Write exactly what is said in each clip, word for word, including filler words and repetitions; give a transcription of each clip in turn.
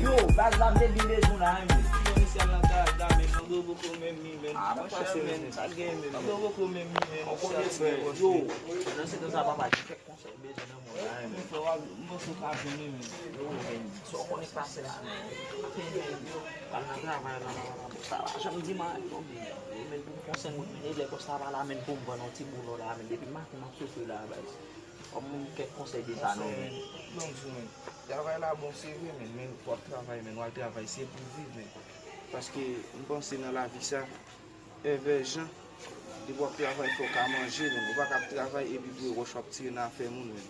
Yo, baz la, m te byen bezwen la, wi, men. Yo, nan se tan sa, papa, ki fè konsèy bezwen nan mwen la, men. Frè, m panse w ka jwenn li, men. Yo, men, sa w konnen k pase la, men. Al nan travay la, la, la, la, bòs la pa janm di m anyen, non, men. Li menm pou m konsèy mwen, men, lè bòs la pa la, men, pou m vann yon ti boulò la, men, depi maten m ap soufri la, baz. Kòm moun kèk konsèy de sa, non, men. Bon, di, men, travay la bon, se vre, men, men, w ap travay, men, w al travay, se pou w viv, men. Paske, m panse nan lavi sa, Èvè Jan, depi w ap travay, fò w ka manje, men. Ou pa ka ap travay epi pou wòch w ap tire nan afè moun, men.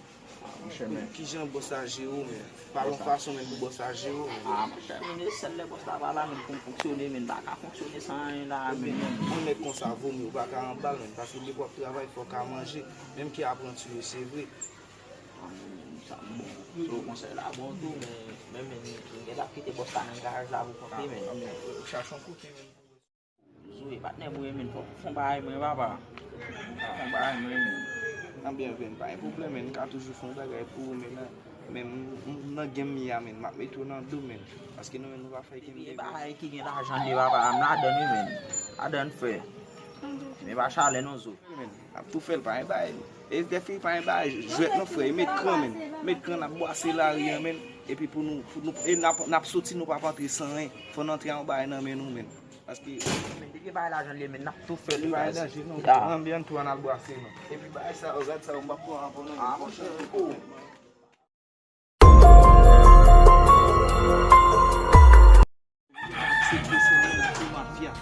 Ki jan bòs la jere w, men? Pale yon fason, men, pou bòs la jere w, men. Ah, monchè, men, e sèl lè bòs la pa la, men, pou m fonksyone, men, m pa ka fonksyone san anyen la, men. Yon nèg konsa, vomi, ou pa ka anba l, men, paske depi w ap travay, fò w ka manje, menm ke apranti yo, se vre. Ah, men, men, sa bon. So, konsèy la bon tou, men, men, men, gen dwa kite bòs la nan garaj la pou kanpe, men. Ah, men, ou chache yon kote, men. Zoe, patnè mwen, men, fò, fò bagay mwen, papa. Fò bagay mwen, men. Anbyen, men, pa gen pwoblèm, men, m ka toujou fè yon bagay pou ou, men, men, m, m, nan game m ye a, men, m ap mete w nan do, men. Paske nou, men, nou pa fè game bebe. Bagay ki gen lajan de papa, m ladann, wi, men. Ladann, frè. Men pa chalè, non, Zo. Men, n ap tou fè l, pa gen bagay. E dèfi pa gen bagay, jwèt, non, frè. E met kran, men. Met kran, n ap bwase lari a, men. Epi pou nou, pou nou, e n ap, n ap soti, nou p ap antre san anyen. Fò n antre ak yon bagay nan men nou, men. Paske men, depi bay lajan li, men n ap tou fè li, baz. Anbyen tou an al bwase non. Epi bagay sa yo, gad sa yo, m p ap pran ankò non. Ah, monchè. Se kesyon nan tou mafya.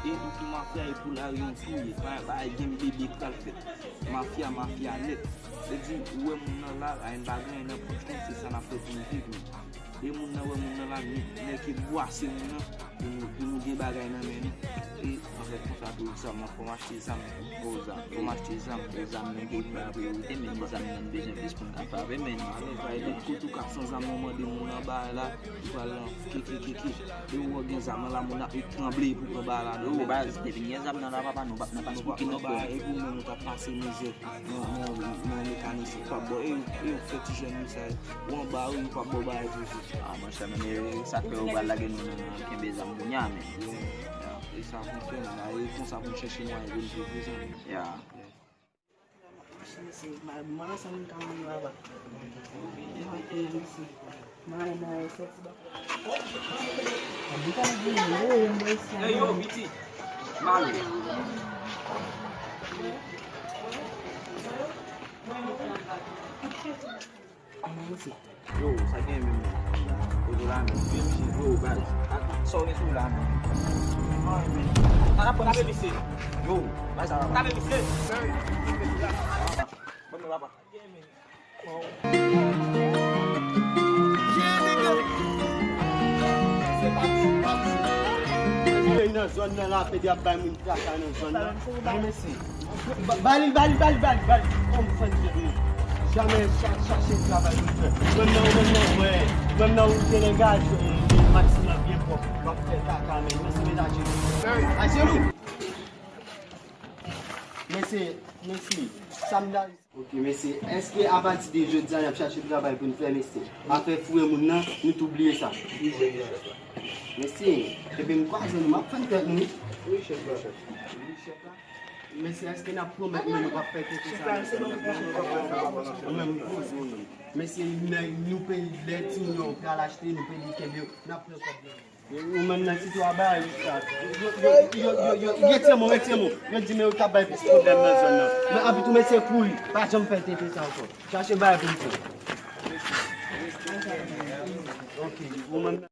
E ou tou mafya, e pou lari yon tou ye. Pa, pa gen bebe pral fèt. Mafya, mafya nèt. Se di, ou wè moun nan la, a yon bagay nan pòch nou, se sa n ap fè pou nou viv, men. E moun nan wè moun nan la, nèg, nèg ki bwase moun nan, pou nou, pou nou gen bagay nan men nou. E, anfèt, konsa tou, zam nan, fò m achte zam, o zam, fò m achte zam, o zam nan gen yon priyorite, men zam nan bezwen plis pou n ka frape, men. Ale, bay lòt kote ou ka san zam nan, mande moun nan bay la, ou pral nan, ke, ke, ke, ke. E ou wè gen zam nan la, moun ap tranble pou pran bay la nan men. Yo, baz, depi n gen zam nan la, papa, nou p ap nan pas pou ki nou pran. E pou moun nou t ap pase mizè. Nan, nan, nan mekanisyen, ou p ap bò, e, e, fè ti jèn yo sa, ou anba yo, yo p ap bò bagay toujou. Ah, monchè, men, e, sa k fè yo pral lage nou nan, nan kenbe zam kounye a, men. Yeah, e sa pou n fè, men, e konsa pou n chèche mwayen pou n viv, mezanmi. Yeah. Machin, se, ma, mwen, sa m ka mande papa. Mwen, mwen, mwen, sèt Ey, yo, piti. Mal. Yo, sa gen menm. Yo, la menm. Yo, baz. Sa w gen sou la menm. Tape misye. Yo, baz, sa va. Tape misye. Bon, men, papa. Nan zòn nan la, pede ap bay moun traka nan zòn nan. Bay mesye. Ba-, ba li, ba li, ba li, ba li, ba li. Kòm fè n di nou. Jamè cha-, chache travay pou fè. Menm nan, menm nan, wè. Menm nan ou te nan gaz, e, e, Maxime byen pwòp. W ap fè kaka, men. Mesye, menaje. Ajenou. Mesye, mesye. Sa m da Ok, mesye, èske apati de jodi a, n ap chache travay pou n fè, mesye? Afè foure moun nan, nou tou bliye sa. Mesye, epi m kwaze nou, m ap fann tèt nou. Wi, chèf la. Mesye, èske n ap pwomèt nou, nou p ap fè kèk sa? Ou menm, poze w menm. Mesye, nou peye lè timoun yo pral achte, nou peye kenbe yo, n ap pran kòb nan men. Ou menm nan tito a bay, wi, sa. Yo, yo, yo, yo, yo, retire men w, retire men w. Yo di men yo t ap bay plis pwoblèm nan zòn nan. Men anpi tou, mesye, kouri. Pa janm fè tenten sa ankò. Chache bagay pou n fè. Ok, ou menm nan.